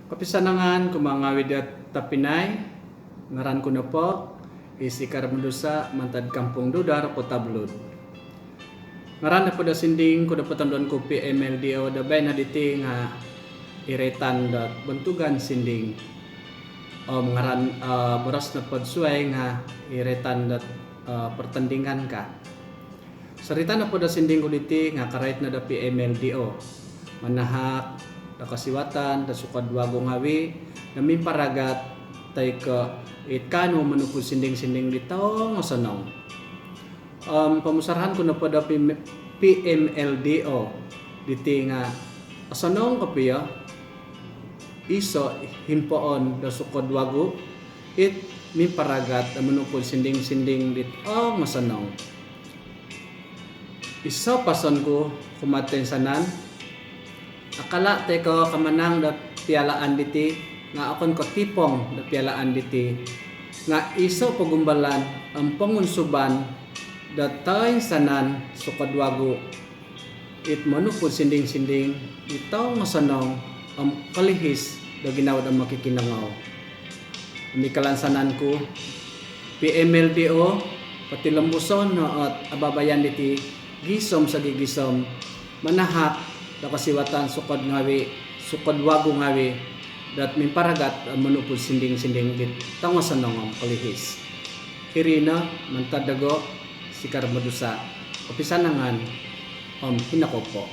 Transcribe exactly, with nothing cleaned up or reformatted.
Kopisanangan kumaa ngawi' dot tobpinai. Ngaran ku nopo i Sikar Medusa mantad Kampung Dudar, Kota Belud. Ngaran nopo do sinding ku do potonduon ku P M L D O do baino diti nga' i roitan dot bontugan sinding. Om ngaran, eh, boros nopo do suwai nga' i roitan dot, eh, pertandingan ka. Sorita nopo do sinding ku diti nga' karait no do P M L D O. Manahak do kosiwatan do sukod wagu ngawi' do mimparagat toi ko' it kaanu monupud sinding-sinding di tongosonong. Om pomusarahan ku nopo do P M, P M L D O diti nga' osonong kopio iso' himpoon do sukod wagu it mimparagat do monupud sinding-sinding di tongosonong. Iso' pason ku kumaa toinsanan, akala' toi ko' kamanang do pialaan diti nga' okon ko' tipong do pialaan diti nga' iso' pogumbalan om pongunsuban do toinsanan sukod wagu it monupud sinding-sinding di tongosonong om kolihis do ginawo do mokikinongou. Om i kalansanan ku, P M L D O, potilombuson no ot ababayan diti gisom sogigisom, manahak do kosiwatan sukod ngawi', sukod wagu ngawi' dot mimparagat monupud sinding-sinding di tongosonong om kolihis. Iri no mantad dogo, Sikar Medusa. Kopisanangan om hino kou po.